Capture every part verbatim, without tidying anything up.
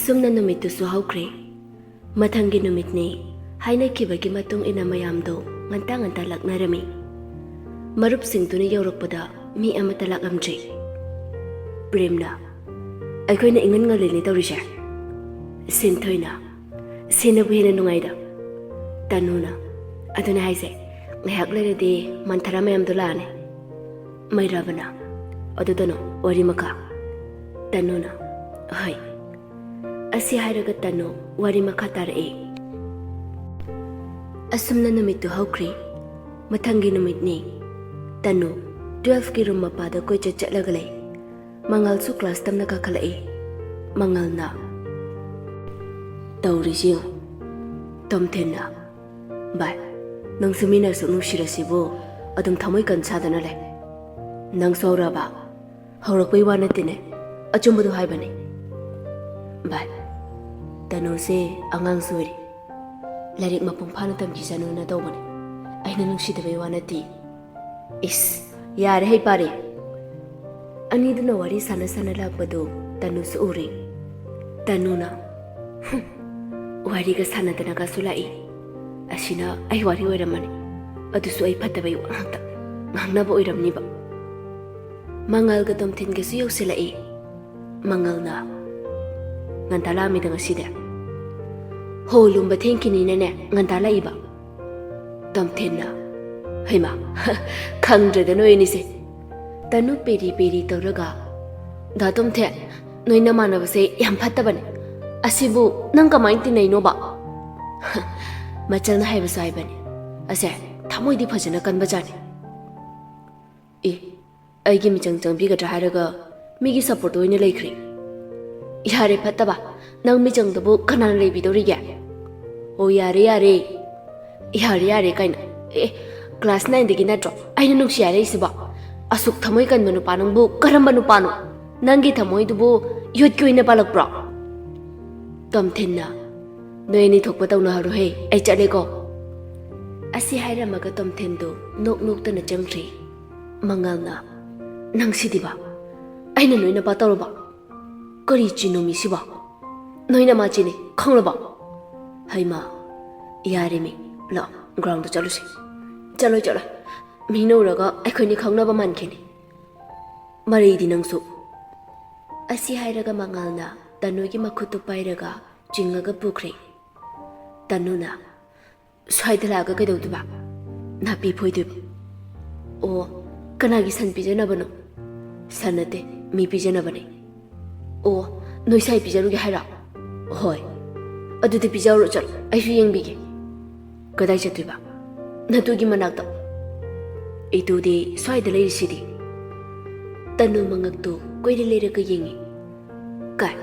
ꯑꯁꯨꯝꯅ ꯅꯨꯃꯤꯠꯇꯨꯁꯨ ꯍꯧꯈ꯭ꯔꯦ꯫ ꯃꯊꯪꯒꯤ ꯅꯨꯃꯤꯠꯅꯤ꯫ ꯍꯥꯏꯅꯈꯤꯕꯒꯤ ꯃꯇꯨꯡ ꯏꯟꯅ ꯃꯌꯥꯝꯗꯣ ꯉꯟꯇꯥ ꯉꯟꯇꯥ ꯂꯥꯛꯅꯔꯝꯃꯤ꯫ ꯃꯔꯨꯞꯁꯤꯡꯗꯨꯅ ꯌꯧꯔꯛꯄꯗ ꯃꯤ ꯑꯃꯠꯇ ꯂꯥꯛꯂꯝꯗ꯭ꯔꯤ꯫ ꯄ꯭ꯔꯦꯝꯅ, "ꯑꯩꯈꯣꯏꯅ ꯏꯉꯟ ꯉꯜꯂꯤꯅꯦ ꯇꯧꯔꯤꯁꯦ꯫" ꯁꯤꯟꯊꯣꯏꯅ, "ꯁꯤꯅꯕꯨ ꯍꯦꯟꯅ ꯅꯨꯡꯉꯥꯏꯗ꯫" ꯇꯅꯨꯅ, "ꯑꯗꯨꯅꯦ ꯍꯥꯏꯁꯦ, ꯉꯥꯏꯍꯥꯛ ꯂꯩꯔꯗꯤ ꯃꯟꯊꯔꯥ ꯃꯌꯥꯝꯗꯣ ꯂꯥꯛꯑꯅꯤ꯫" ꯃꯩꯔꯥꯕꯅ, "ꯑꯗꯨ ꯇꯅꯨ, ꯋꯥꯔꯤ ꯃꯈꯥ꯫" ꯇꯅꯨꯅ, "ꯍꯣꯏ꯫" ꯑꯁꯤ ꯍꯥꯏꯔꯒ ꯇꯅꯨ ꯋꯥꯔꯤ ꯃꯈꯥ ꯇꯥꯔꯛꯏ꯫ ꯑꯁꯨꯝꯅ ꯅꯨꯃꯤꯠꯇꯨ ꯍꯧꯈ꯭ꯔꯦ꯫ ꯃꯊꯪꯒꯤ ꯅꯨꯃꯤꯠꯅꯤ꯫ ꯇꯅꯨ twelfthꯀꯤ room ꯃꯄꯥꯗ ꯀꯣꯏꯆꯠ ꯆꯠꯂꯒ ꯂꯩ꯫ ꯃꯉꯥꯜꯁꯨ class ꯇꯝꯅ ꯀꯥꯈꯠꯂꯛꯏ꯫ ꯃꯉꯥꯜꯅ, "ꯇꯧꯔꯤꯁꯤ ꯌꯦꯡꯉꯨ꯫" ꯇꯣꯝꯊꯤꯟꯅ, "ꯚꯥꯏ, ꯅꯪꯁꯨ ꯃꯤꯅ ꯑꯁꯨꯛ ꯅꯨꯡꯁꯤꯔꯁꯤꯕꯨ ꯑꯗꯨꯝ ꯊꯃꯣꯏ ꯀꯟ ꯁꯥꯗꯅ ꯂꯩ꯫ ꯅꯪꯁꯨ ꯍꯧꯔꯛꯑꯕ?" "ꯍꯧꯔꯛꯄꯩ ꯋꯥ ꯅꯠꯇꯦꯅꯦ, ꯑꯆꯨꯝꯕꯗꯣ ꯍꯥꯏꯕꯅꯦ꯫ ꯚꯥꯏ, ꯇꯅꯨꯁꯦ ꯑꯉꯥꯡꯁꯨ ꯑꯣꯏꯔꯤ꯫ ꯂꯥꯏꯔꯤꯛ ꯃꯄꯨꯡ ꯐꯥꯅ ꯇꯝꯈꯤꯁꯅꯨꯅ ꯇꯧꯕꯅꯦ꯫ ꯑꯩꯅ ꯅꯨꯡꯁꯤꯗꯕꯩ ꯋꯥ ꯅꯠꯇꯦ꯫" "ꯏꯁ, ꯌꯥꯔꯦ ꯍꯩꯄꯥꯔꯦ꯫" ꯑꯅꯤꯗꯨꯅ ꯋꯥꯔꯤ ꯁꯥꯟꯅ ꯁꯥꯟꯅ ꯂꯥꯛꯄꯗꯨ ꯇꯅꯨꯁꯨ ꯎꯔꯦ꯫ ꯇꯅꯨꯅ, "ꯍꯨꯝ, ꯋꯥꯔꯤꯒ ꯁꯥꯟꯅꯗꯅꯒꯁꯨ ꯂꯥꯛꯏ꯫ ꯑꯁꯤꯅ ꯑꯩ ꯋꯥꯔꯤ ꯑꯣꯏꯔꯝꯃꯅꯤ꯫ ꯑꯗꯨꯁꯨ ꯑꯩ ꯐꯠꯇꯕꯩ ꯋꯥ ꯉꯥꯛꯇ ꯉꯥꯡꯅꯕ ꯑꯣꯏꯔꯝꯅꯤꯕ꯫" ꯃꯉꯥꯜꯒ ꯇꯣꯝꯊꯤꯟꯒꯁꯨ ꯌꯧꯁꯤꯜꯂꯛꯏ꯫ ꯃꯉꯥꯜꯅ, "ꯉꯟꯇꯥ ꯂꯥꯛꯑꯝꯃꯤꯗ ꯉꯁꯤꯗꯤ?" "ꯍꯣ, ꯂꯨꯝꯕ ꯊꯦꯡꯈꯤꯅꯤꯅꯅꯦ ꯉꯟꯇꯥ ꯂꯥꯛꯏꯕ꯫" ꯇꯣꯝꯊꯤꯟꯅ, "ꯍꯩꯃꯥ, ꯈꯪꯗ꯭ꯔꯦꯗ ꯅꯣꯏ ꯑꯅꯤꯁꯦ꯫" ꯇꯅꯨ ꯄꯦꯔꯤ ꯄꯦꯔꯤ ꯇꯧꯔꯒ, "ꯗꯥ ꯇꯣꯝꯊꯤꯟ, ꯅꯣꯏ ꯅꯃꯥꯟꯅꯕꯁꯦ ꯌꯥꯝ ꯐꯠꯇꯕꯅꯦ꯫ ꯑꯁꯤꯕꯨ ꯅꯪ ꯀꯃꯥꯏꯅ ꯇꯤꯟꯅꯩꯅꯣꯕ?" ꯃꯆꯜꯅ ꯍꯥꯏꯕꯁꯨ ꯍꯥꯏꯕꯅꯦ, "ꯑꯁꯦ ꯊꯃꯣꯏꯗꯤ ꯐꯖꯅ ꯀꯟꯕꯖꯥꯠꯅꯤ꯫" "ꯑꯦ, ꯑꯩꯒꯤ ꯃꯤꯆꯪ ꯆꯪꯕꯤꯒꯗ꯭ꯔꯥ ꯍꯥꯏꯔꯒ ꯃꯤꯒꯤ support ꯑꯣꯏꯅ ꯂꯩꯈ꯭ꯔꯦ꯫ ꯌꯥꯔꯦ ꯐꯠꯇꯕ, ꯅꯪ ꯃꯤꯆꯪꯗꯕꯨ ꯀꯅꯥꯅ ꯂꯩꯕꯤꯗꯧꯔꯤꯒꯦ?" "ꯑꯣ, ꯌꯥꯔꯦ, ꯌꯥꯔꯦ꯫ ꯌꯥꯔꯦ, ꯌꯥꯔꯦ" ꯀꯥꯏꯅ꯫ ꯑꯦ, class nineꯗꯒꯤ ꯅꯠꯇ꯭ꯔꯣ ꯑꯩꯅ ꯅꯨꯡꯁꯤ ꯍꯥꯏꯔꯛꯏꯁꯤꯕꯣ? ꯑꯁꯨꯛ ꯊꯃꯣꯏ ꯀꯟꯕ ꯅꯨꯄꯥ ꯅꯪꯕꯨ ꯀꯔꯝꯕ ꯅꯨꯄꯥꯅꯣ? ꯅꯪꯒꯤ ꯊꯃꯣꯏꯗꯨꯕꯨ ꯌꯣꯠꯀꯤ ꯑꯣꯏꯅ ꯄꯥꯜꯂꯛꯄ꯭ꯔꯣ? ꯇꯣꯝꯊꯤꯟꯅ, "ꯅꯣꯏ ꯑꯅꯤ ꯊꯣꯛꯄ ꯇꯧꯅꯍꯧꯔꯣꯍꯦ, ꯑꯩ ꯆꯠꯂꯦꯀꯣ꯫" ꯑꯁꯤ ꯍꯥꯏꯔꯝꯃꯒ ꯇꯣꯝꯊꯤꯟꯗꯨ ꯅꯣꯛ ꯅꯣꯛꯇꯅ ꯆꯪꯈ꯭ꯔꯦ꯫ ꯃꯉꯥꯜꯅ, "ꯅꯪ ꯁꯤꯗꯤꯕ? ꯑꯩꯅ ꯅꯣꯏ ꯅꯄꯥ ꯇꯧꯔꯕ? ꯀꯔꯤ ꯆꯤꯟꯅꯣ ꯃꯤꯁꯤꯕꯣ?" ꯅꯣꯏ ꯅꯃꯥꯆꯤꯅꯦ, ꯈꯪꯂꯕꯣ? ꯍꯩꯃꯥ, ꯌꯥꯔꯦꯃꯤ, ꯂꯥꯛꯑꯣ, ꯒ꯭ꯔꯥꯎꯟꯗ ꯆꯠꯂꯨꯁꯦ꯫ ꯆꯠꯂꯣꯏ, ꯆꯠꯂꯣꯏ꯫ ꯃꯤꯅ ꯎꯔꯒ ꯑꯩꯈꯣꯏꯅꯤ ꯈꯪꯅꯕ ꯃꯥꯟꯈꯤꯅꯤ꯫ ꯃꯔꯩꯗꯤ ꯅꯪꯁꯨ꯫ ꯑꯁꯤ ꯍꯥꯏꯔꯒ ꯃꯉꯥꯜꯅ ꯇꯅꯨꯒꯤ ꯃꯈꯨꯠꯇꯨ ꯄꯥꯏꯔꯒ ꯆꯤꯡꯉꯒ ꯄꯨꯈ꯭ꯔꯦ꯫ ꯇꯅꯨꯅ, "ꯁ꯭ꯋꯥꯏꯗ ꯂꯥꯛꯑꯒ ꯀꯩꯗꯧꯗꯣꯏꯕ? ꯅꯥꯄꯤ ꯐꯣꯏꯗꯣꯏꯕ?" "ꯑꯣ, ꯀꯅꯥꯒꯤ ꯁꯟ ꯄꯤꯖꯅꯕꯅꯣ?" "ꯁꯟ ꯅꯠꯇꯦ, ꯃꯤ ꯄꯤꯖꯅꯕꯅꯦ꯫" "ꯑꯣ, ꯅꯣꯏ ꯁꯥꯏ ꯄꯤꯖꯔꯨꯒꯦ ꯍꯥꯏꯔꯣ?" "ꯍꯣꯏ꯫" "ꯑꯗꯨꯗꯤ ꯄꯤꯖꯔꯨꯔꯣ, ꯆꯠꯂꯣ, ꯑꯩꯁꯨ ꯌꯦꯡꯕꯤꯒꯦ꯫" "ꯀꯗꯥꯏ ꯆꯠꯇꯣꯏꯕ?" "ꯅꯇꯨꯒꯤ ꯃꯅꯥꯛꯇ꯫" "ꯏꯇꯨꯗꯤ ꯁ꯭ꯋꯥꯏꯗ ꯂꯩꯔꯤꯁꯤꯗꯤ?" ꯇꯅꯨ ꯃꯉꯛꯇꯨ ꯀꯣꯏꯔ ꯂꯩꯔꯒ ꯌꯦꯡꯉꯤ꯫ "ꯀꯥꯏ?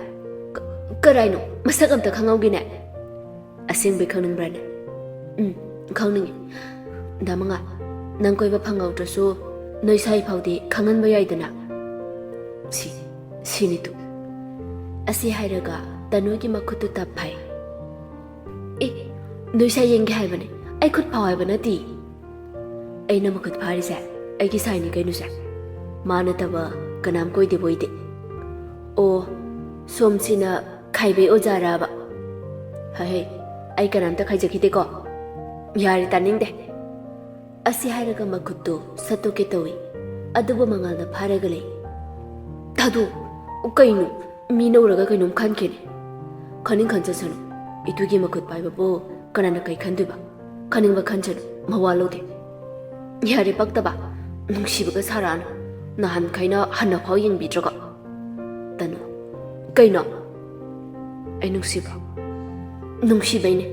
ꯀ-, ꯀꯔꯥꯏꯅꯣ? ꯃꯁꯛ ꯑꯝꯇ ꯈꯪꯍꯧꯒꯦꯅꯦ꯫" "ꯑꯁꯦꯡꯕꯩ ꯈꯪꯅꯤꯡꯕ꯭ꯔꯥꯅꯦ?" "ꯎꯝ, ꯈꯪꯅꯤꯡꯉꯤ꯫" "ꯗꯥ ꯃꯉꯥ, ꯅꯪ ꯀꯣꯏꯕ ꯐꯪꯍꯧꯗ꯭ꯔꯁꯨ ꯅꯣꯏ ꯁꯥꯏ ꯐꯥꯎꯗꯤ ꯈꯪꯍꯟꯕ ꯌꯥꯏꯗꯅ꯫" "ꯁꯤ, ꯁꯤꯅꯤ ꯇꯨ꯫" ꯑꯁꯤ ꯍꯥꯏꯔꯒ ꯇꯅꯨꯒꯤ ꯃꯈꯨꯠꯇꯨ ꯇꯞ ꯐꯥꯏ꯫ "ꯑꯦ, ꯅꯣꯏ ꯁꯥꯏ ꯌꯦꯡꯒꯦ ꯍꯥꯏꯕꯅꯦ, ꯑꯩ ꯈꯨꯠ ꯐꯥꯎ ꯍꯥꯏꯕ ꯅꯠꯇꯦ꯫" "ꯑꯩꯅ ꯃꯈꯨꯠ ꯐꯥꯔꯤꯁꯦ ꯑꯩꯒꯤ ꯁꯥꯏꯅꯤ ꯀꯩꯅꯣꯁꯦ꯫ ꯃꯥ ꯅꯠꯇꯕ ꯀꯅꯥꯝ ꯀꯣꯏꯗꯦꯕ ꯑꯩꯗꯤ꯫" "ꯑꯣ, ꯁꯣꯝꯁꯤꯅ ꯈꯥꯏꯕꯩ ꯑꯣꯖꯥꯔꯕ?" "ꯍꯩ ꯍꯩ, ꯑꯩ ꯀꯅꯥꯝꯇ ꯈꯥꯏꯖꯈꯤꯗꯦꯀꯣ꯫" "ꯌꯥꯔꯦ, ꯇꯥꯅꯤꯡꯗꯦ꯫" ꯑꯁꯤ ꯍꯥꯏꯔꯒ ꯃꯈꯨꯠꯇꯨ ꯁꯠꯇꯣꯛꯀꯦ ꯇꯧꯏ, ꯑꯗꯨꯕꯨ ꯃꯉꯥꯜꯅ ꯐꯥꯔꯒ ꯂꯩ꯫ "ꯊꯥꯗꯣꯛ꯫ ꯀꯩꯅꯣ? ꯃꯤꯅ ꯎꯔꯒ ꯀꯩꯅꯣꯝ ꯈꯟꯈꯤꯅꯤ꯫" "ꯈꯟꯅꯤꯡ ꯈꯟꯖꯁꯅꯨ꯫ ꯏꯇꯨꯒꯤ ꯃꯈꯨꯠ ꯄꯥꯏꯕꯕꯨ ꯀꯅꯥꯅ ꯀꯩ ꯈꯟꯗꯣꯏꯕ? ꯈꯟꯅꯤꯡꯕ ꯈꯟꯖꯅꯨ, ꯃꯋꯥ ꯂꯧꯗꯦ꯫" "ꯌꯥꯔꯦ, ꯄꯛꯇꯕ꯫ ꯅꯨꯡꯁꯤꯕꯒ ꯁꯥꯔꯛꯑꯅꯨ꯫ ꯅꯍꯥꯟꯈꯩꯅ ꯍꯟꯅꯐꯥꯎ ꯌꯦꯡꯕꯤꯗ꯭ꯔꯒ꯫" "ꯇꯅꯨ, ꯀꯩꯅꯣ?" "ꯑꯩ ꯅꯨꯡꯁꯤꯕ꯭ꯔꯣ?" "ꯅꯨꯡꯁꯤꯕꯩꯅꯦ꯫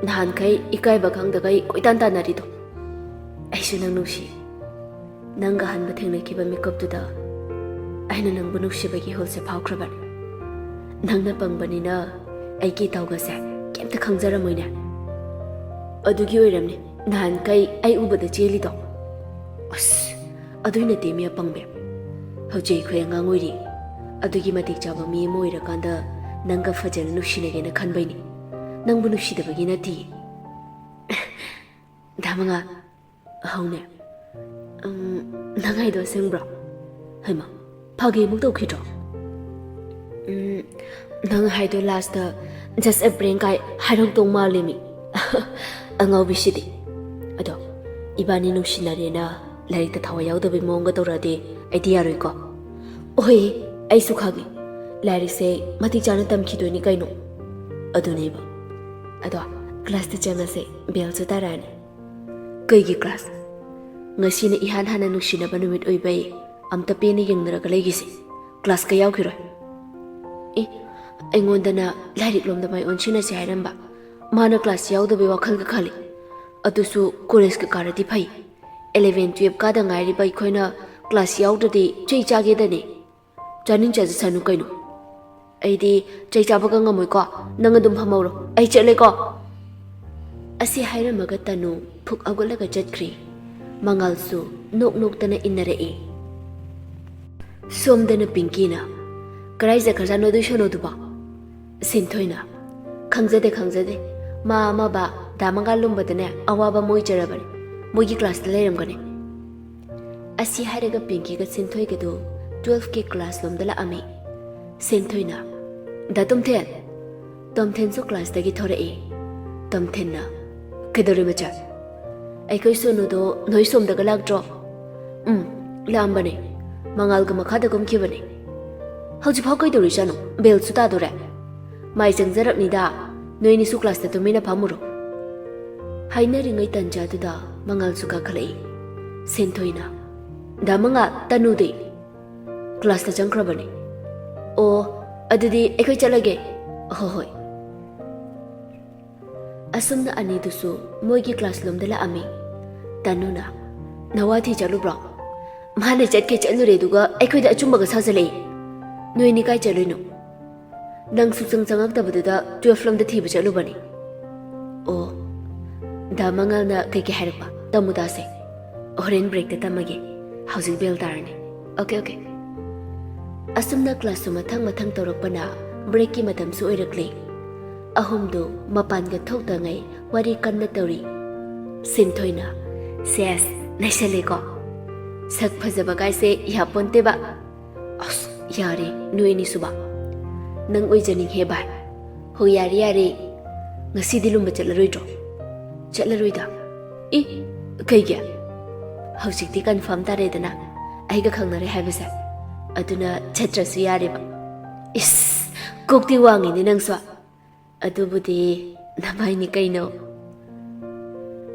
ꯅꯍꯥꯟꯈꯩ ꯏꯀꯥꯏꯕ ꯈꯪꯗꯈꯩ ꯀꯣꯏꯇꯥꯟ ꯇꯥꯟꯅꯔꯤꯗꯣ꯫ ꯑꯩꯁꯨ ꯅꯪ ꯅꯨꯡꯁꯤ꯫ ꯅꯪꯒ ꯑꯍꯥꯟꯕ ꯊꯦꯡꯅꯈꯤꯕ ꯃꯤꯀꯨꯞꯇꯨꯗ ꯑꯩꯅ ꯅꯪꯕꯨ ꯅꯨꯡꯁꯤꯕꯒꯤ ꯏꯍꯨꯜꯁꯦ ꯐꯥꯎꯈ꯭ꯔꯕꯅꯤ꯫ ꯅꯪꯅ ꯄꯪꯕꯅꯤꯅ ꯑꯩꯒꯤ ꯏꯇꯥꯎꯒꯁꯦ ꯀꯩꯝꯇ ꯈꯪꯖꯔꯝꯃꯣꯏꯅꯦ꯫ ꯑꯗꯨꯒꯤ ꯑꯣꯏꯔꯝꯅꯤ ꯅꯍꯥꯟꯈꯩ ꯑꯩ ꯎꯕꯗ ꯆꯦꯜꯂꯤꯗꯣ꯫" "ꯑꯁ, ꯑꯗꯨꯏ ꯅꯠꯇꯦ ꯃꯤ ꯑꯄꯪꯕꯤ꯫ ꯍꯧꯖꯤꯛ ꯑꯩꯈꯣꯏ ꯑꯉꯥꯡ ꯑꯣꯏꯔꯤ꯫ ꯑꯗꯨꯒꯤ ꯃꯇꯤꯛ ꯆꯥꯕ ꯃꯤ ꯑꯃ ꯑꯣꯏꯔꯀꯥꯟꯗ ꯅꯪꯒ ꯐꯖꯅ ꯅꯨꯡꯁꯤꯅꯒꯦꯅ ꯈꯟꯕꯩꯅꯤ꯫ ꯅꯪꯕꯨ ꯅꯨꯡꯁꯤꯗꯕꯒꯤ ꯅꯠꯇꯦ꯫" "ꯗꯥ ꯃꯉꯥꯜ, ꯍꯧꯅꯦ꯫ ꯎꯝ, ꯅꯪ ꯍꯥꯏꯗꯣ ꯑꯁꯦꯡꯕ꯭ꯔꯣ? ꯍꯩꯃꯥ, ꯐꯥꯒꯤ ꯑꯃꯨꯛ ꯇꯧꯈꯤꯗ꯭ꯔꯣ?" "ꯎꯝ, ꯅꯪ ꯍꯥꯏꯗꯣ ꯂꯥꯁꯇ just a prank ꯀꯥꯏ ꯍꯥꯏꯔꯛꯇꯧ ꯃꯥꯜꯂꯦꯃꯤ꯫ ꯑꯉꯥꯎꯕꯤꯁꯤꯗꯤ꯫ ꯑꯗꯣ ꯏꯕꯥꯅꯤ ꯅꯨꯡꯁꯤꯅꯔꯦꯅ ꯂꯥꯏꯔꯤꯛꯇ ꯊꯋꯥꯏ ꯌꯥꯎꯗꯕꯩ ꯃꯑꯣꯡꯒ ꯇꯧꯔꯛꯑꯗꯤ ꯑꯩꯗꯤ ꯌꯥꯔꯣꯏꯀꯣ꯫ ꯍꯣꯏ, ꯑꯩꯁꯨ ꯈꯪꯉꯤ꯫ ꯂꯥꯏꯔꯤꯛꯁꯦ ꯃꯇꯤꯛ ꯆꯥꯅ ꯇꯝꯈꯤꯗꯣꯏꯅꯤ ꯀꯩꯅꯣ꯫ ꯑꯗꯨꯅꯦꯕ꯫ ꯑꯗꯣ ꯀ꯭ꯂꯥꯁꯇ ꯆꯪꯉꯁꯦ, ꯕꯦꯜꯁꯨ ꯇꯥꯔꯛꯑꯅꯤ꯫ ꯀꯩꯒꯤ ꯀ꯭ꯂꯥꯁ? ꯉꯁꯤꯅ ꯏꯍꯥꯟ ꯍꯥꯟꯅ ꯅꯨꯡꯁꯤꯅꯕ ꯅꯨꯃꯤꯠ ꯑꯣꯏꯕꯩ ꯑꯝꯇ ꯄꯦꯟꯅ ꯌꯦꯡꯅꯔꯒ ꯂꯩꯈꯤꯁꯦ꯫ ꯀ꯭ꯂꯥꯁꯀ ꯌꯥꯎꯈꯤꯔꯣꯏ꯫ ꯑꯦ, ꯑꯩꯉꯣꯟꯗꯅ ꯂꯥꯏꯔꯤꯛ ꯂꯣꯝꯗ ꯃꯥꯏ ꯑꯣꯟꯁꯤꯟꯅꯁꯦ ꯍꯥꯏꯔꯝꯕ꯫ ꯃꯥꯅ ꯀ꯭ꯂꯥꯁ ꯌꯥꯎꯗꯕꯩ ꯋꯥꯈꯜꯒ ꯈꯜꯂꯤ꯫ ꯑꯗꯨꯁꯨ ꯀꯣꯂꯦꯖꯀ ꯀꯥꯔꯗꯤ ꯐꯩ꯫ ꯑꯦꯂꯦꯚꯦꯟ ꯇꯨꯌꯦꯜꯞ ꯀꯥꯗ ꯉꯥꯏꯔꯤꯕ ꯑꯩꯈꯣꯏꯅ ꯀ꯭ꯂꯥꯁ ꯌꯥꯎꯗ꯭ꯔꯗꯤ ꯆꯩ ꯆꯥꯒꯦꯗꯅꯦ꯫ ꯆꯥꯅꯤꯡ ꯆꯥꯖꯁꯅꯨ ꯀꯩꯅꯣ꯫ ꯑꯩꯗꯤ ꯆꯩ ꯆꯥꯕꯒ ꯉꯝꯃꯣꯏꯀꯣ꯫ ꯅꯪ ꯑꯗꯨꯝ ꯐꯝꯍꯧꯔꯣ꯫ ꯑꯩ ꯆꯠꯂꯦꯀꯣ꯫ ꯑꯁꯤ ꯍꯥꯏꯔꯝꯃꯒ ꯇꯅꯨ ꯐꯨꯛ ꯍꯧꯒꯠꯂꯒ ꯆꯠꯈ꯭ꯔꯦ꯫ ꯃꯉꯥꯜꯁꯨ ꯅꯣꯛ ꯅꯣꯛꯇꯅ ꯏꯟꯅꯔꯛꯏ꯫ ꯁꯣꯝꯗꯅ ꯄꯤꯡꯀꯤꯅ, "ꯀꯔꯥꯏ ꯆꯠꯈ꯭ꯔꯖꯥꯠꯅꯣ ꯑꯗꯨꯏ ꯁꯣꯅꯣꯗꯨꯕꯣ?" ꯁꯤꯟꯊꯣꯏꯅ, "ꯈꯪꯖꯗꯦ, ꯈꯪꯖꯗꯦ꯫ ꯃꯥ ꯑꯃꯕ ꯗꯥ ꯃꯉꯥꯜ ꯂꯨꯝꯕꯗꯅꯦ ꯑꯋꯥꯕ ꯑꯃ ꯑꯣꯏꯖꯔꯕꯅꯤ꯫ ꯃꯣꯏꯒꯤ ꯀ꯭ꯂꯥꯁꯇ ꯂꯩꯔꯝꯒꯅꯤ꯫" ꯑꯁꯤ ꯍꯥꯏꯔꯒ ꯄꯤꯡꯀꯤꯒ ꯁꯤꯟꯊꯣꯏꯒꯗꯨ ꯇꯨꯌꯦꯜꯐꯀꯤ ꯀ꯭ꯂꯥꯁ ꯂꯣꯝꯗ ꯂꯥꯛꯑꯝꯃꯤ꯫ ꯁꯤꯟꯊꯣꯏꯅ, "ꯗꯥ ꯇꯣꯝꯊꯦꯟ!" ꯇꯣꯝꯊꯦꯟꯁꯨ ꯀ꯭ꯂꯥꯁꯇꯒꯤ ꯊꯣꯔꯛꯏ꯫ ꯇꯣꯝꯊꯦꯟꯅ, "ꯀꯩꯗꯧꯔꯦ ꯃꯆꯥ? ꯑꯩꯈꯣꯏ ꯁꯣꯅꯨꯗꯣ ꯅꯣꯏ ꯁꯣꯝꯗꯒ ꯂꯥꯛꯇ꯭ꯔꯣ?" "ꯎꯝ, ꯂꯥꯛꯑꯝꯕꯅꯦ꯫ ꯃꯉꯥꯜꯒ ꯃꯈꯥꯗ ꯀꯨꯝꯈꯤꯕꯅꯦ꯫ ꯍꯧꯖꯤꯛꯐꯥꯎ ꯀꯩꯗꯧꯔꯤꯖꯥꯠꯅꯣ? ꯕꯦꯜꯁꯨ ꯇꯥꯗꯣꯔꯦ꯫ ꯃꯥꯏ ꯆꯪꯖꯔꯛꯅꯤꯗ꯫ ꯅꯣꯏꯅꯤꯁꯨ ꯀ꯭ꯂꯥꯁꯇ ꯇꯨꯃꯤꯟꯅ ꯐꯝꯃꯨꯔꯣ꯫" ꯍꯥꯏꯅꯔꯤꯉꯩ ꯇꯟꯖꯥꯗꯨꯗ ꯃꯉꯥꯜꯁꯨ ꯀꯥꯈꯠꯂꯛꯏ꯫ ꯁꯤꯟꯊꯣꯏꯅ, "ꯗꯥ ꯃꯉꯥꯜ, ꯇꯅꯨꯗꯤ?" "ꯀ꯭ꯂꯥꯁꯇ ꯆꯪꯈ꯭ꯔꯕꯅꯤ꯫" "ꯑꯣ, ꯑꯗꯨꯗꯤ ꯑꯩꯈꯣꯏ ꯆꯠꯂꯒꯦ꯫" "ꯍꯣꯏ, ꯍꯣꯏ꯫" ꯑꯁꯨꯝꯅ ꯑꯅꯤꯗꯨꯁꯨ ꯃꯣꯏꯒꯤ ꯀ꯭ꯂꯥꯁ ꯂꯣꯝꯗ ꯂꯥꯛꯑꯝꯃꯤ꯫ ꯇꯅꯨꯅ, "ꯅꯋꯥꯊꯤ ꯆꯠꯂꯨꯕ꯭ꯔꯣ? ꯃꯥꯅ ꯆꯠꯀꯦ ꯆꯠꯂꯨꯔꯦ, ꯑꯗꯨꯒ ꯑꯩꯈꯣꯏꯗ ꯑꯆꯨꯝꯕꯒ ꯁꯥꯖꯜꯂꯛꯏ꯫ ꯅꯣꯏꯅꯤ ꯀꯥꯏ ꯆꯠꯂꯨꯏꯅꯣ? ꯅꯪ ꯁꯨꯛꯆꯪ ꯆꯪꯉꯛꯇꯕꯗꯨꯗ ꯇꯨꯌꯦꯜꯐ ꯂꯣꯝꯗ ꯊꯤꯕ ꯆꯠꯂꯨꯕꯅꯤ꯫" "ꯑꯣ, ꯗꯥ ꯃꯉꯥꯜꯅ ꯀꯩꯀꯩ ꯍꯥꯏꯔꯛꯄ? ꯇꯝꯃꯨ ꯇꯥꯁꯦ꯫" "ꯍꯣꯔꯦꯟ ꯕ꯭ꯔꯦꯛꯇ ꯇꯝꯃꯒꯦ꯫ ꯍꯧꯖꯤꯛ ꯕꯦꯜ ꯇꯥꯔꯅꯤ꯫" "Okay, okay." ꯑꯁꯨꯝꯅ ꯀ꯭ꯂꯥꯁꯁꯨ ꯃꯊꯪ ꯃꯊꯪ ꯇꯧꯔꯛꯄꯅ ꯕ꯭ꯔꯦꯛꯀꯤ ꯃꯇꯝꯁꯨ ꯑꯣꯏꯔꯛꯂꯦ꯫ ꯑꯍꯨꯝꯗꯨ ꯃꯄꯥꯟꯒ ꯊꯣꯛꯇꯉꯩ ꯋꯥꯔꯤ ꯀꯟꯅ ꯇꯧꯔꯤ꯫ ꯁꯤꯟꯊꯣꯏꯅ, "ꯁꯦꯁ, ꯅꯩꯁꯜꯂꯦꯀꯣ꯫ ꯁꯛ ꯐꯖꯕ ꯀꯥꯏꯁꯦ ꯌꯥꯄꯣꯟꯇꯦꯕ꯫ ꯑꯁ, ꯌꯥꯔꯦ, ꯅꯣꯏ ꯑꯅꯤꯁꯨꯕ꯫ ꯅꯪ ꯑꯣꯏꯖꯅꯤꯡꯉꯦ ꯚꯥꯏ꯫ ꯍꯣ, ꯌꯥꯔꯦ ꯌꯥꯔꯦ, ꯉꯁꯤꯗꯤ ꯂꯨꯝꯕ ꯆꯠꯂꯔꯣꯏꯗ꯭ꯔꯣ? ꯆꯠꯂꯔꯣꯏꯗ꯫ ꯏ, ꯀꯩꯒꯤ? ꯍꯧꯖꯤꯛꯇꯤ ꯀꯟꯐꯥꯔꯝ ꯇꯥꯔꯦꯗꯅ, ꯑꯩꯒ ꯈꯪꯅꯔꯦ ꯍꯥꯏꯕꯁꯦ꯫ ꯑꯗꯨꯅ ꯆꯠꯇ꯭ꯔꯁꯨ ꯌꯥꯔꯦꯕ꯫ ꯏꯁ, ꯀꯣꯛꯇꯤ ꯋꯥꯡꯉꯤꯅꯦ ꯅꯪꯁꯨ꯫ ꯑꯗꯨꯕꯨꯗꯤ ꯅꯃꯥꯏꯅꯤ ꯀꯩꯅꯣ꯫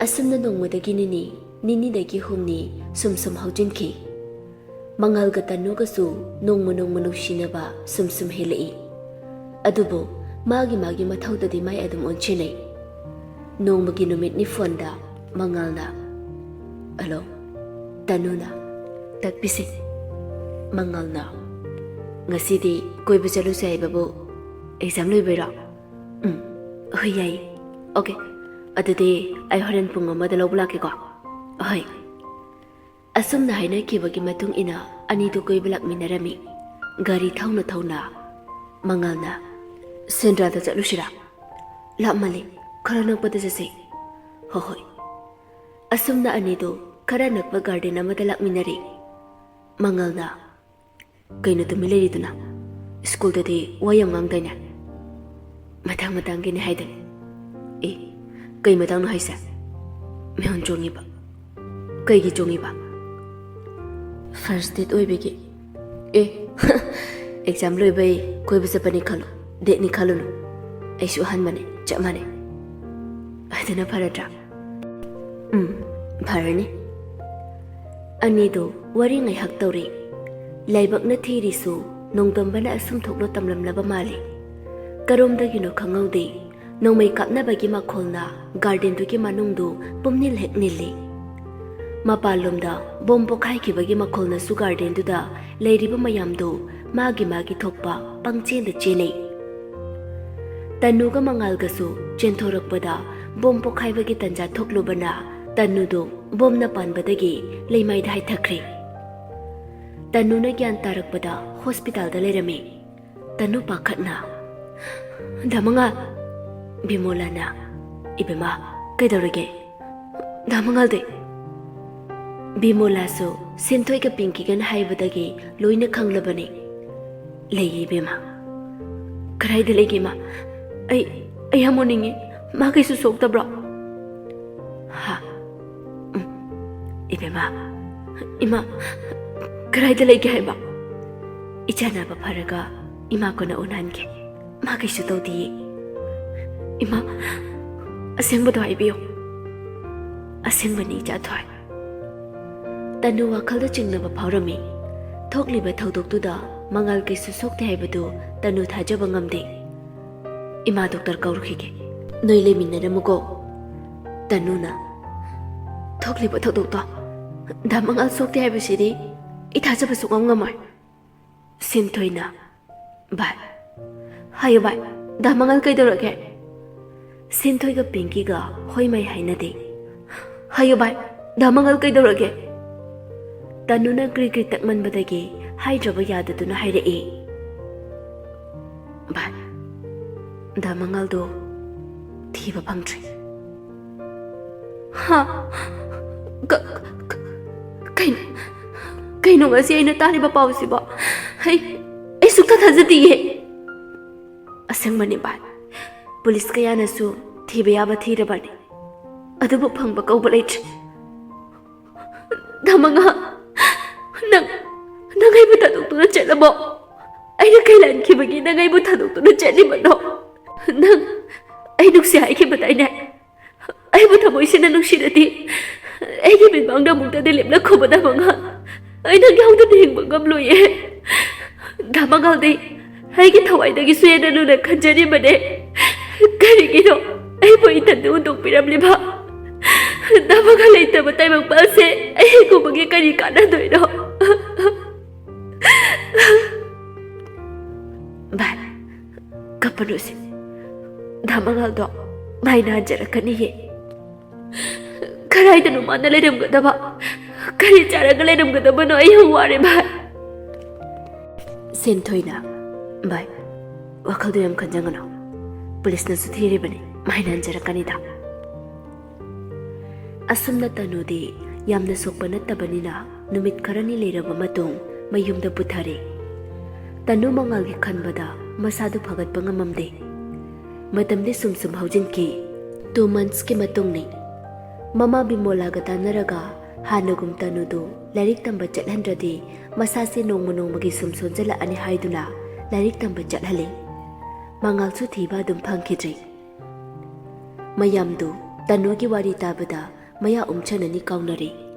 ꯑꯁꯨꯝꯅ ꯅꯣꯡꯃꯗꯒꯤ ꯅꯤꯅꯤ, ꯅꯤꯅꯤꯗꯒꯤ ꯍꯨꯝꯅꯤ ꯁꯨꯝ ꯁꯨꯝ ꯍꯧꯖꯤꯟꯈꯤ꯫ ꯃꯉꯥꯜꯒ ꯇꯅꯨꯒꯁꯨ ꯅꯣꯡꯃ ꯅꯣꯡꯃ ꯅꯨꯡꯁꯤꯅꯕ ꯁꯨꯝ ꯁꯨꯝ ꯍꯦꯜꯂꯛꯏ꯫ ꯑꯗꯨꯕꯨ ꯃꯥꯒꯤ ꯃꯥꯒꯤ ꯃꯊꯧꯗꯗꯤ ꯃꯥꯏ ꯑꯗꯨꯝ ꯑꯣꯟꯁꯤꯟꯅꯩ꯫ ꯅꯣꯡꯃꯒꯤ ꯅꯨꯃꯤꯠ ꯅꯤꯐꯣꯟꯗ ꯃꯉꯥꯜꯅ, "ꯍꯜꯂꯣ?" ꯇꯅꯨꯅ, "ꯇꯥꯛꯄꯤꯁꯦ?" ꯃꯉꯥꯜꯅ, "ꯉꯁꯤꯗꯤ ꯀꯣꯏꯕ ꯆꯠꯂꯨꯁꯦ ꯍꯥꯏꯕꯕꯨ ꯑꯦꯛꯖꯥꯝ ꯂꯣꯏꯕꯩꯔꯣ?" "ꯎꯝ, ꯍꯣꯏ, ꯌꯥꯏꯌꯦ꯫ ꯑꯣꯀꯦ, ꯑꯗꯨꯗꯤ ꯑꯩ ꯍꯣꯔꯦꯟ ꯄꯨꯡ ꯑꯃꯗ ꯂꯧꯕ ꯂꯥꯛꯀꯦꯀꯣ?" "ꯍꯣꯏ꯫" ꯑꯁꯨꯝꯅ ꯍꯥꯏꯅꯈꯤꯕꯒꯤ ꯃꯇꯨꯡ ꯏꯟꯅ ꯑꯅꯤꯗꯨ ꯀꯣꯏꯕ ꯂꯥꯛꯃꯤꯟꯅꯔꯝꯃꯤ꯫ ꯒꯥꯔꯤ ꯊꯧꯅ ꯊꯧꯅ ꯃꯉꯥꯜꯅ, "ꯁꯦꯟꯗ꯭ꯔꯥꯗ ꯆꯠꯂꯨꯁꯤꯔꯥ? ꯂꯥꯞꯃꯜꯂꯤ, ꯈꯔ ꯅꯛꯄꯗ ꯆꯠꯁꯤ꯫" "ꯍꯣꯏ, ꯍꯣꯏ꯫" ꯑꯁꯨꯝꯅ ꯑꯅꯤꯗꯨ ꯈꯔ ꯅꯛꯄ ꯒꯥꯔꯗꯦꯟ ꯑꯃꯗ ꯂꯥꯛꯃꯤꯟꯅꯔꯦ꯫ ꯃꯉꯥꯜꯅ, "ꯀꯩꯅꯣ ꯇꯨꯃꯤꯟ ꯂꯩꯔꯤꯗꯨꯅ? ꯁ꯭ꯀꯨꯜꯗꯗꯤ ꯋꯥ ꯌꯥꯝ ꯉꯥꯡꯗꯥꯏꯅꯦ? ꯃꯇꯥꯡ ꯃꯇꯥꯡꯒꯤꯅꯦ ꯍꯥꯏꯗꯨꯅꯤ꯫" "ꯑꯦ, ꯀꯩ ꯃꯇꯥꯡꯅꯣ ꯍꯥꯏꯁꯦ?" ꯃꯤꯍꯨꯟ ꯆꯣꯡꯉꯤꯕ꯫ "ꯀꯩꯒꯤ ꯆꯣꯡꯉꯤꯕ?" "ꯐꯥꯔꯁ ꯗꯦꯠ ꯑꯣꯏꯕꯒꯤ꯫" "ꯑꯦ, ꯑꯦꯛꯖꯥꯝ ꯂꯣꯏꯕꯩ ꯀꯣꯏꯕ ꯆꯠꯄꯅꯤ ꯈꯜꯂꯨ, ꯗꯦꯠꯅꯤ ꯈꯜꯂꯨꯅꯨ꯫ ꯑꯩꯁꯨ ꯑꯍꯥꯟꯕꯅꯦ, ꯆꯞ ꯃꯥꯟꯅꯩ꯫ ꯑꯗꯨꯅ ꯐꯔꯗ꯭ꯔꯥ?" "ꯎꯝ, ꯐꯔꯅꯤ꯫" ꯑꯅꯤꯗꯨ ꯋꯥꯔꯤ ꯉꯥꯏꯍꯥꯛ ꯇꯧꯔꯤ꯫ ꯂꯥꯏꯕꯛꯅ ꯊꯤꯔꯤꯁꯨ ꯅꯣꯡꯗꯝꯕꯅ ꯑꯁꯨꯝ ꯊꯣꯛꯂꯣ ꯇꯝꯂꯝꯂꯕ ꯃꯥꯜꯂꯤ꯫ ꯀꯔꯣꯝꯗꯒꯤꯅꯣ ꯈꯪꯍꯧꯗꯦ, ꯅꯣꯡꯃꯩ ꯀꯥꯞꯅꯕꯒꯤ ꯃꯈꯣꯜꯅ ꯒꯥꯔꯗꯦꯟꯗꯨꯒꯤ ꯃꯅꯨꯡꯗꯨ ꯄꯨꯝꯅꯤꯜ ꯍꯦꯛ ꯅꯤꯜꯂꯤ꯫ ꯃꯄꯥꯟꯂꯣꯝꯗ ꯕꯣꯝ ꯄꯣꯈꯥꯏꯈꯤꯕꯒꯤ ꯃꯈꯣꯜꯅꯁꯨ ꯒꯥꯔꯗꯦꯟꯗꯨꯗ ꯂꯩꯔꯤꯕ ꯃꯌꯥꯝꯗꯨ ꯃꯥꯒꯤ ꯃꯥꯒꯤ ꯊꯣꯛꯄ ꯄꯪꯆꯦꯟꯗ ꯆꯦꯟꯅꯩ꯫ ꯇꯅꯨꯒ ꯃꯉꯥꯜꯒꯁꯨ ꯆꯦꯟꯊꯣꯔꯛꯄꯗ ꯕꯣꯝ ꯄꯣꯈꯥꯏꯕꯒꯤ ꯇꯟꯖꯥ ꯊꯣꯛꯂꯨꯕꯅ ꯇꯅꯨꯗꯨ ꯕꯣꯝꯅ ꯄꯥꯟꯕꯗꯒꯤ ꯂꯩꯃꯥꯏꯗ ꯍꯥꯏꯊꯈ꯭ꯔꯦ꯫ ꯇꯅꯨꯅ ꯒ꯭ꯌꯥꯟ ꯇꯥꯔꯛꯄꯗ ꯍꯣꯁꯄꯤꯇꯥꯜꯗ ꯂꯩꯔꯝꯃꯤ꯫ ꯇꯅꯨ ꯄꯥꯈꯠꯅ, "ꯗꯥ ꯃꯉꯥꯜ!" ꯕꯤꯃꯣꯂꯥꯅ, "ꯏꯕꯦꯝꯃ, ꯀꯩꯗꯧꯔꯒꯦ? ꯗꯥ ꯃꯉꯥꯜꯗꯤ?" ꯕꯤꯃꯣꯂꯥꯁꯨ ꯁꯤꯟꯊꯣꯏꯒ ꯄꯤꯡꯀꯤꯒꯅ ꯍꯥꯏꯕꯗꯒꯤ ꯂꯣꯏꯅ ꯈꯪꯂꯕꯅꯤ꯫ "ꯂꯩꯌꯦ ꯏꯕꯦꯝꯃ, ꯀꯗꯥꯏꯗ ꯂꯩꯒꯦ ꯏꯃꯥ? ꯑꯩ, ꯑꯩ ꯌꯥꯝ ꯎꯅꯤꯡꯉꯤ꯫ ꯃꯥ ꯀꯩꯁꯨ ꯁꯣꯛꯇꯕ꯭ꯔꯣ? ꯍꯥ? ꯎꯝ꯫ ꯏꯕꯦꯝꯃ, ꯏꯃꯥ, ꯀꯗꯥꯏꯗ ꯂꯩꯒꯦ ꯍꯥꯏꯕ? ꯏꯆꯥ ꯅꯥꯕ ꯐꯔꯒ ꯏꯃꯥ ꯀꯣꯟꯅ ꯎꯅꯍꯟꯒꯦ꯫ ꯃꯥ ꯀꯩꯁꯨ ꯇꯧꯗꯤꯌꯦ꯫ ꯏꯃꯥ, ꯑꯁꯦꯡꯕꯗꯣ ꯍꯥꯏꯕꯤꯌꯨ꯫ ꯑꯁꯦꯡꯕꯅꯤ, ꯏꯆꯥ ꯊꯣꯏ꯫ ꯇꯅꯨ ꯋꯥꯈꯜꯗ ꯆꯤꯡꯅꯕ ꯐꯥꯎꯔꯝꯃꯤ꯫ ꯊꯣꯛꯂꯤꯕ ꯊꯧꯗꯣꯛꯇꯨꯗ ꯃꯉꯥꯜ ꯀꯩꯁꯨ ꯁꯣꯛꯇꯦ ꯍꯥꯏꯕꯗꯨ ꯇꯅꯨ ꯊꯥꯖꯕ ꯉꯝꯗꯦ꯫ "ꯏꯃꯥ, ꯗꯣꯛꯇꯔ ꯀꯧꯔꯨꯈꯤꯒꯦ꯫ ꯅꯣꯏ ꯂꯩꯃꯤꯟꯅꯔꯝꯃꯨꯀꯣ꯫" ꯇꯅꯨꯅ, "ꯊꯣꯛꯂꯤꯕ ꯊꯧꯗꯣꯛꯇꯣ ꯗꯥ ꯃꯉꯥꯜ ꯁꯣꯛꯇꯦ ꯍꯥꯏꯕꯁꯤꯗꯤ ꯑꯩ ꯊꯥꯖꯕ ꯁꯨꯡꯉꯝ ꯉꯝꯃꯣꯏ꯫" ꯁꯤꯟꯊꯣꯏꯅ, "ꯚꯥꯏ, ꯍꯥꯏꯌꯨ ꯚꯥꯏ, ꯗꯥ ꯃꯉꯥꯜ ꯀꯩꯗꯧꯔꯒꯦ?" ꯁꯤꯟꯊꯣꯏꯒ ꯄꯤꯡꯀꯤꯒ ꯍꯣꯏ ꯃꯥꯏ ꯍꯥꯏꯅꯗꯦ꯫ "ꯍꯥꯏꯌꯨ ꯚꯥꯏ, ꯗꯥ ꯃꯉꯥꯜ ꯀꯩꯗꯧꯔꯒꯦ?" ꯇꯅꯨꯅ ꯀ꯭ꯔꯤ ꯀ꯭ꯔꯤ ꯇꯛꯃꯟꯕꯗꯒꯤ ꯍꯥꯏꯗ꯭ꯔꯕ ꯌꯥꯗꯗꯨꯅ ꯍꯥꯏꯔꯛꯏ, "ꯚꯥꯏ, ꯗꯥ ꯃꯉꯥꯜꯗꯣ ꯊꯤꯕ ꯐꯪꯗ꯭ꯔꯤ꯫" "ꯍꯥ? ꯀ-, ꯀ-, ꯀꯩꯅꯣ? ꯀꯩꯅꯣ ꯉꯁꯤ ꯑꯩꯅ ꯇꯥꯔꯤꯕ ꯄꯥꯎꯁꯤꯕꯣ? ꯑꯩ, ꯑꯩ ꯁꯨꯡꯊꯥ ꯊꯥꯖꯗꯤꯌꯦ꯫" "ꯑꯁꯦꯡꯕꯅꯤ ꯚꯥꯏ, ꯄꯨꯂꯤꯁ ꯀꯌꯥꯅꯁꯨ ꯊꯤꯕ ꯌꯥꯕ ꯊꯤꯔꯕꯅꯤ, ꯑꯗꯨꯕꯨ ꯐꯪꯕ ꯀꯧꯕ ꯂꯩꯇ꯭ꯔꯤ꯫" "ꯗꯥ ꯃꯉꯥꯜ, ꯅꯪ, ꯅꯪ ꯑꯩꯕꯨ ꯊꯥꯗꯣꯛꯇꯨꯅ ꯆꯠꯂꯕꯣ? ꯑꯩꯅ ꯀꯩ ꯂꯥꯟꯈꯤꯕꯒꯤ ꯅꯪ ꯑꯩꯕꯨ ꯊꯥꯗꯣꯛꯇꯨꯅ ꯆꯠꯂꯤꯕꯅꯣ? ꯅꯪ ꯑꯩ ꯅꯨꯡꯁꯤ ꯍꯥꯏꯈꯤꯕꯗꯥꯏꯅꯦ? ꯑꯩꯕꯨ ꯊꯃꯣꯏ ꯁꯦꯡꯅ ꯅꯨꯡꯁꯤꯔꯗꯤ ꯑꯩꯒꯤ ꯃꯤꯠꯃꯥꯡꯗ ꯑꯃꯨꯛꯇꯗꯤ ꯂꯦꯞꯂꯛꯈꯣꯕ, ꯗꯥ ꯃꯉꯥꯜ꯫ ꯑꯩ ꯅꯪ ꯌꯥꯎꯗꯅ ꯍꯤꯡꯕ ꯉꯝꯂꯣꯏꯌꯦ꯫" "ꯗꯥ ꯃꯉꯥꯜꯗꯤ ꯑꯩꯒꯤ ꯊꯋꯥꯏꯗꯒꯤꯁꯨ ꯍꯦꯟꯅ ꯂꯨꯅ ꯈꯟꯖꯔꯤꯕꯅꯦ꯫ ꯀꯔꯤꯒꯤꯅꯣ ꯑꯩꯕꯨ ꯏꯊꯟꯗ ꯍꯨꯟꯗꯣꯛꯄꯤꯔꯝꯂꯤꯕ? ꯗꯥ ꯃꯉꯥꯜ ꯂꯩꯇꯕ ꯇꯥꯏꯕꯪꯄꯥꯟꯁꯦ ꯑꯩ ꯍꯤꯡꯉꯨꯕꯒꯤ ꯀꯔꯤ ꯀꯥꯟꯅꯗꯣꯏꯅꯣ?" "ꯚꯥꯏ, ꯀꯞꯄꯅꯨꯁꯦ꯫ ꯗꯥ ꯃꯉꯥꯜꯗꯣ ꯃꯥꯏ ꯅꯥꯟꯖꯔꯛꯀꯅꯤꯌꯦ꯫ ꯀꯗꯥꯏꯗꯅꯣ ꯃꯥꯅ ꯂꯩꯔꯝꯒꯗꯕ? ꯀꯔꯤ ꯆꯥꯔꯒ ꯂꯩꯔꯝꯒꯗꯕꯅꯣ? ꯑꯩ ꯌꯥꯝ ꯋꯥꯔꯦ, ꯚꯥꯏ꯫" ꯁꯦꯟꯊꯣꯏꯅ, "ꯚꯥꯏ, ꯋꯥꯈꯜꯗꯣ ꯌꯥꯝ ꯈꯟꯖꯪꯒꯅꯨ꯫ ꯄꯨꯂꯤꯁꯅꯁꯨ ꯊꯤꯔꯤꯕꯅꯤ, ꯃꯥꯏ ꯅꯥꯟꯖꯔꯛꯀꯅꯤꯗ꯫" ꯑꯁꯨꯝꯅ ꯇꯅꯨꯗꯤ ꯌꯥꯝꯅ ꯁꯣꯛꯄ ꯅꯠꯇꯕꯅꯤꯅ ꯅꯨꯃꯤꯠ ꯈꯔꯅꯤ ꯂꯩꯔꯕ ꯃꯇꯨꯡ ꯃꯌꯨꯝꯗ ꯄꯨꯊꯔꯦ꯫ ꯇꯅꯨ ꯃꯉꯥꯜꯒꯤ ꯈꯟꯕꯗ ꯃꯁꯥꯗꯨ ꯐꯒꯠꯄ ꯉꯝꯃꯝꯗꯦ꯫ ꯃꯇꯝꯗꯤ ꯁꯨꯝ ꯁꯨꯝ ꯍꯧꯖꯤꯟꯈꯤ꯫ Two monthsꯀꯤ ꯃꯇꯨꯡꯅꯤ꯫ ꯃꯃꯥ ꯕꯤꯃꯣꯂꯥꯒ ꯇꯥꯟꯅꯔꯒ ꯍꯥꯟꯅꯒꯨꯝ ꯇꯅꯨꯗꯨ ꯂꯥꯏꯔꯤꯛ ꯇꯝꯕ ꯆꯠꯍꯟꯗ꯭ꯔꯗꯤ ꯃꯁꯥꯁꯦ ꯅꯣꯡꯃ ꯅꯣꯡꯃꯒꯤ ꯁꯨꯝ ꯁꯣꯟꯖꯜꯂꯛꯑꯅꯤ ꯍꯥꯏꯗꯨꯅ ꯂꯥꯏꯔꯤꯛ ꯇꯝꯕ ꯆꯠꯍꯜꯂꯤ꯫ ꯃꯉꯥꯜꯁꯨ ꯊꯤꯕ ꯑꯗꯨꯝ ꯐꯪꯈꯤꯗ꯭ꯔꯤ꯫ ꯃꯌꯥꯝꯗꯨ ꯇꯅꯨꯒꯤ ꯋꯥꯔꯤ ꯇꯥꯕꯗ ꯃꯌꯥ ꯎꯝꯁꯟꯅꯅꯤ ꯀꯥꯎꯅꯔꯦ꯫